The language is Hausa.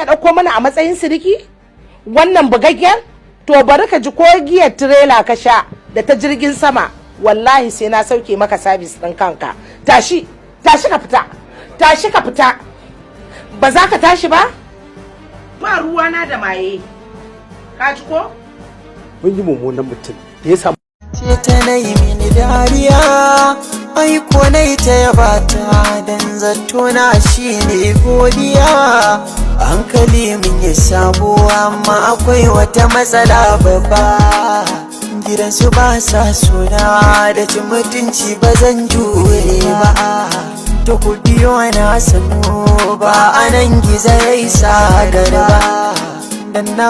ɗauko mana a matsayin siriki? Wannan bugaggen? To bari ka ji, ko giyar tirela ka sha da ta jirgin sama, wallahi sai na sauke maka service ɗin kanka. Tashi, tashi ka fita, tashi ka fita. Ba za ka tashi ba? Ba ruwana da maye. Ka ji ko? Mun yi mummunan mutum da ya samu. Ce ta na yi mini dariya, aiko na yi ta yaba ta, dan zato na shi ne godiya. Hankali min ya sabo, amma akwai wata matsala babba: gidansu ba sa suna da cin mutunci, ba zan jure ba. To ku biyo na sanu, ba anan gizo ya isa garba dan na.